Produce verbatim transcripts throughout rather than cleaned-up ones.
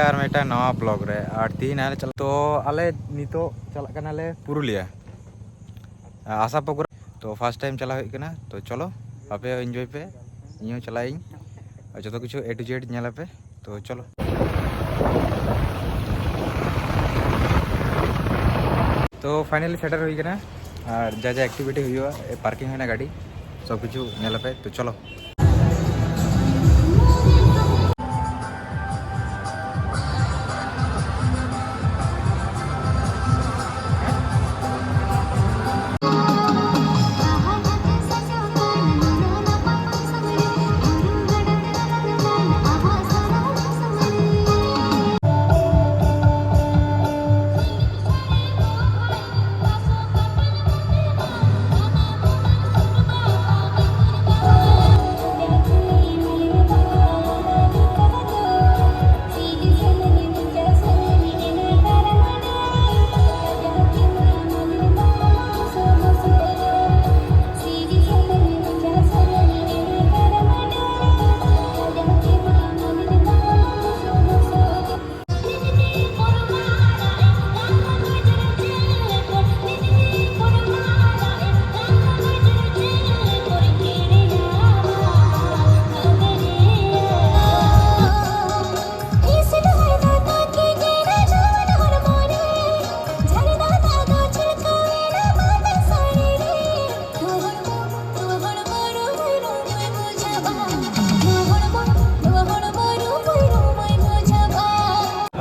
ᱟᱨ ᱢᱤᱫᱴᱟᱝ ᱱᱟᱣᱟ ᱵᱞᱚᱜ ᱨᱮ᱾ ᱟᱨ ᱛᱤᱦᱤᱧ ᱟᱞᱮ ᱪᱟᱞᱟᱜ, ᱛᱚ ᱟᱞᱮ ᱱᱤᱛᱚᱜ ᱪᱟᱞᱟᱜ ᱠᱟᱱᱟᱞᱮ ᱯᱩᱨᱩᱞᱤᱭᱟ, ᱟᱥᱟ ᱯᱨᱳᱜᱨᱟᱢ᱾ ᱛᱚ ᱯᱷᱟᱥᱴ ᱴᱟᱭᱤᱢ ᱪᱟᱞᱟᱣ ᱦᱩᱭᱩᱜ ᱠᱟᱱᱟ᱾ ᱛᱚ ᱪᱚᱞᱚ, ᱟᱯᱮ ᱦᱚᱸ ᱤᱱᱡᱚᱭ ᱯᱮ, ᱤᱧ ᱦᱚᱸ ᱪᱟᱞᱟᱜ ᱟᱹᱧ᱾ ᱟᱨ ᱡᱚᱛᱚ ᱠᱤᱪᱷᱩ A to Z ᱧᱮᱞ ᱟᱯᱮ᱾ ᱛᱚ ᱪᱚᱞᱚ᱾ ᱛᱚ ᱯᱷᱟᱭᱱᱟᱞᱤ ᱥᱮᱴᱮᱨ ᱦᱩᱭ ᱠᱟᱱᱟ᱾ ᱟᱨ ᱡᱟ ᱡᱟ ᱮᱠᱴᱤᱵᱷᱤᱴᱤ ᱦᱩᱭᱩᱜᱼᱟ, ᱯᱟᱨᱠᱤᱝ ᱦᱩᱭᱱᱟ ᱜᱟᱹᱰᱤ, ᱥᱚᱵ ᱠᱤᱪᱷᱩ ᱧᱮᱞ ᱟᱯᱮ᱾ ᱛᱚ ᱪᱚᱞᱚ᱾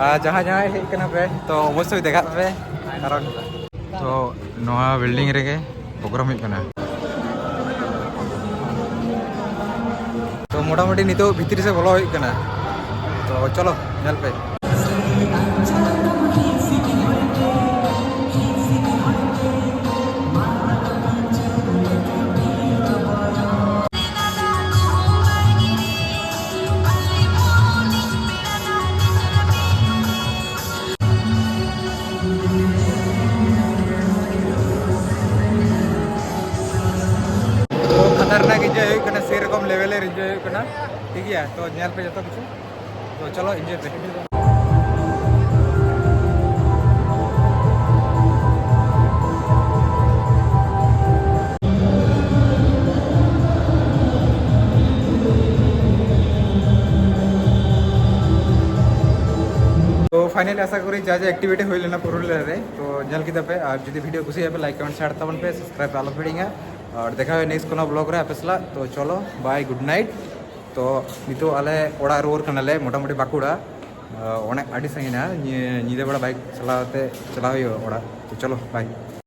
ᱟᱨ ᱡᱟᱦᱟᱸᱭ ᱡᱟᱦᱟᱸᱭ ᱦᱮᱡ ᱠᱟᱱᱟ ᱯᱮ, ᱛᱚ ᱚᱵᱚᱥᱥᱳᱭ ᱫᱮᱠᱷᱟᱜ ᱯᱮ, ᱠᱟᱨᱚᱱ ᱛᱚ ᱱᱚᱣᱟ ᱵᱤᱞᱰᱤᱝ ᱨᱮᱜᱮ ᱯᱨᱳᱜᱨᱟᱢ ᱦᱩᱭᱩᱜ ᱠᱟᱱᱟ᱾ ᱛᱚ ᱢᱚᱴᱟᱢᱩᱴᱤ ᱱᱤᱛᱚᱜ ᱵᱷᱤᱛᱨᱤ ᱥᱮᱫ ᱵᱚᱞᱚ ᱦᱩᱭᱩᱜ ᱠᱟᱱᱟ᱾ ᱛᱚ ᱪᱚᱞᱚ ᱧᱮᱞ ᱯᱮ᱾ ᱛᱚ ᱠᱷᱟᱛᱟᱨᱱᱟᱠ ᱤᱱᱡᱚᱭ ᱦᱩᱭᱩᱜ ᱠᱟᱱᱟ, ᱥᱮᱨᱚᱠᱚᱢ ᱞᱮᱵᱮᱞ ᱨᱮ ᱤᱱᱡᱚᱭ ᱦᱩᱭᱩᱜ ᱠᱟᱱᱟ᱾ ᱴᱷᱤᱠ ᱜᱮᱭᱟ, ᱛᱚ ᱧᱮᱞ ᱯᱮ ᱡᱚᱛᱚ ᱠᱤᱪᱷᱩ, ᱛᱚ ᱪᱚᱞᱚ ᱤᱱᱡᱚᱭ ᱯᱮ᱾ ᱯᱷᱟᱭᱱᱟᱞᱤ ᱟᱥᱟ ᱠᱚᱨᱤ ᱡᱟ ᱡᱟ ᱮᱠᱴᱤᱵᱷᱤᱴᱤ ᱦᱩᱭ ᱞᱮᱱᱟ ᱯᱩᱨᱩᱞᱤᱭᱟᱹ ᱨᱮ, ᱛᱚ ᱧᱮᱞ ᱠᱮᱫᱟ ᱯᱮ᱾ ᱟᱨ ᱡᱩᱫᱤ ᱵᱷᱤᱰᱤᱭᱳ ᱠᱩᱥᱤᱭᱟᱜᱼᱟ ᱯᱮ, ᱞᱟᱭᱤᱠ, ᱠᱚᱢᱮᱱᱴ, ᱥᱮᱭᱟᱨ ᱛᱟᱵᱚᱱ ᱯᱮ, ᱥᱟᱵᱥᱠᱨᱟᱭᱤᱵ ᱟᱞᱚ ᱯᱮ ᱦᱤᱲᱤᱧᱟ᱾ ᱟᱨ ᱫᱮᱠᱷᱟ ᱦᱩᱭᱩᱜᱼᱟ ᱱᱮᱠᱥᱴ ᱠᱳᱱᱳ ᱵᱞᱚᱜ ᱨᱮ ᱟᱯᱮ ᱥᱟᱞᱟᱜ᱾ ᱛᱚ ᱪᱚᱞᱚ, ᱵᱟᱭ, ᱜᱩᱰ ᱱᱟᱭᱤᱴ᱾ ᱛᱚ ᱱᱤᱛᱚᱜ ᱟᱞᱮ ᱚᱲᱟᱜ ᱨᱩᱣᱟᱹᱲ ᱠᱟᱱᱟᱞᱮ, ᱢᱚᱴᱟᱢᱩᱴᱤ ᱵᱟᱸᱠᱩᱲᱟ᱾ ᱟᱨ ᱚᱱᱮ ᱟᱹᱰᱤ ᱥᱟᱺᱜᱤᱧᱟ, ᱧᱤ- ᱧᱤᱫᱟᱹ ᱵᱮᱲᱟ ᱵᱟᱭᱤᱠ ᱪᱟᱞᱟᱣ ᱛᱮ ᱪᱟᱞᱟᱣ ᱦᱩᱭᱩᱜᱼᱟ ᱚᱲᱟᱜ᱾ ᱛᱚ ᱪᱚᱞᱚ, ᱵᱟᱭ᱾